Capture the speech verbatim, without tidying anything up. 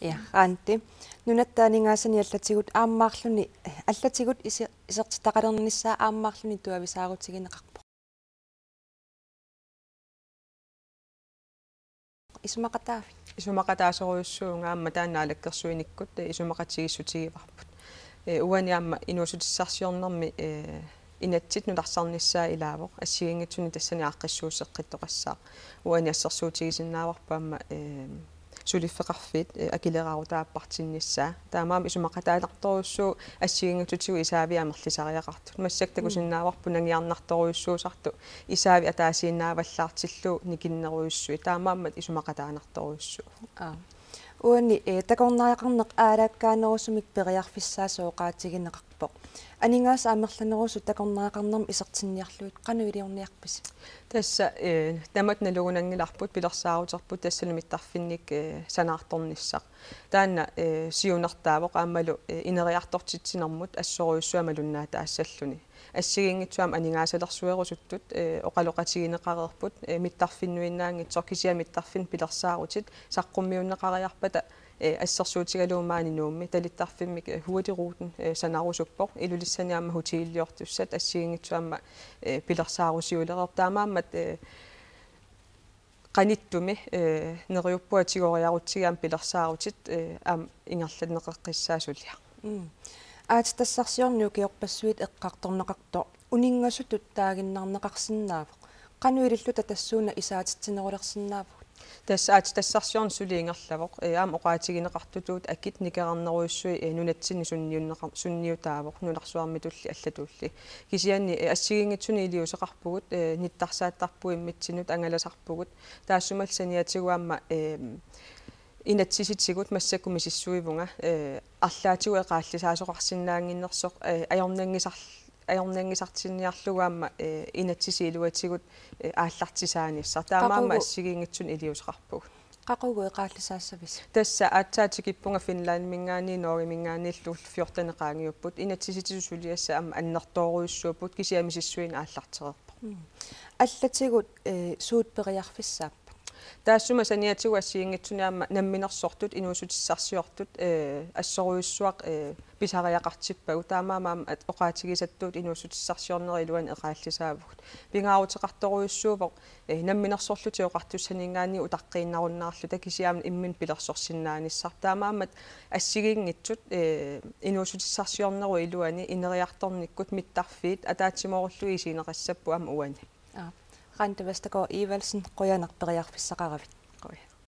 Ja, Randi. Nunatta aningaasanik allatigut aammaarluni, allatigut isi-, isertitaqalernissaa aammaarluni tuavisaarutigineqarpoq. Isumaqataavit? Isumaqataasorujussuuvunga aamma taanna naalakkersuinikkut, eh, isumaqatigiissutigivarput. Eh, uani aamma inuussutissarsiornermi, eh, inatsit nutarsarnissaa ilaavoq, assigiinngitsunik tassani aaqqissuusseqqittoqassaaq. Uani assersuutigisinnaavarput aamma, eh, suliffeqarfiit, eh, akileraarutaat appartinnissaa. Taamaammat isumaqataanartorujussuuvoq assigiinngitsutigut isaavit amerlisariaqartut. Massakkut Mm. takusinnaavarput nangiarnartorujussuusartut isaavit ataasiinnaavallaartillugu nikinnerujussuit. Taamaammat isumaqataanartorujussuuvoq. Aa. Uani, eh, takornariaqarneq aalakkaanerusumik periarfissaasa oqaatigineqarpoq. Aningaasat amerlanerusut takornariaqarnermi isertinniarlugit qanoq iliorniarpisi? Tassa, eh, tamatta nalugunanngilarput pilersaaruterput tassalu mittarfinnik, eh, sanaartornissaq. Taanna, eh, siunertaavoq aammalu, eh, ineriartortitsinermut assorujussuaq malunnaataassalluni. Assigiinngitsut aamma aningaasalersuerusuttut, eh, oqaloqatigineqareerput, eh, mittarfinnuinnaanngitsoq kisianni mittarfinnut pilersaarutit saqqummiunneqariarpata, eh, assersuutigalugu maani Nuummi talittarfimmik, eh, Hurtigruten, eh, sanarusuppoq, Ilulissani aamma hoteliliortussat assigiinngitsut aamma, eh, pilersaarusiulereerput taamaammat, eh, qanittumi, eh, neriuppunga tigoriarutsigu aamma pilersaarutit, eh, aamma ingerlanneqaqqissaaq suliaq. Mm. Aatsitassarsiorneq ukiorpassuit eqqartorneqartoq uninngasutut taaginnarneqarsinnaavoq. Qanoq ililluta tassuuna isaatitsinerulersinnaavugut? Tassa aatsitassarsiorneq suli ingerlavoq. Eh, aamma oqaatigineqartutut akit nikerarnerujussuit, eh, nunatsinni sunniunneqar-, sunniutaavoq, nunarsuarmitulli allatulli. Kisianni, eh, assigiinngitsunik iliuuseqarpugut, eh, nittarsaattarpugut immitsinnut angalasarpugut. Taassumalu saniatigut aamma, eh, inatsisitigut massakkut misissuivunga, eh, arlaatigut eqaallisaasoqarsinnaannginnersoq, eh, ajornanngisar-, ajornanngisartinniarlugu aamma, eh, inatsisit iluatigut, eh, aallartisaanissaq. Taamaammat Qaqugu- assigiinngitsunik iliuuseqarpugut. Qaqugu eqaallisaassavisi? Tassa aatsaat tikippunga Finlandiminngaanniit Norgeminngaanniillu fjorten qaangiupput. Inatsisitigut suliassat aamma annertoorujussuupput kisianni misissuineq aallartereerpoq. Mm. Allatigut, eh, suut periarfissaappat? Taassuma saniatigut assigiinngitsunik aamma namminersortut inuussutissarsiortut, eh, assorujussuaq, eh, pisariaqartippagut. Taamaammat aamma at-, oqaatigisattut inuussutissarsiornerup iluani eqaallisaavugut. Pingaaruteqartorujussuuvoq, eh, namminersorlutik oqartussaninngaanniit utaqqiinnarunnaarluta kisianni aamma imminut pilersorsinnaanissarput. Taamaammat assigiinngitsut, eh, inuussutissarsiornerup iluani ineriartornikkut mittarfiit ataatsimoorlugit isigineqassapput aamma uani. Aa, Randi Vestergaard Evaldsen, qujanaq periarfissaqaravit. Qujan.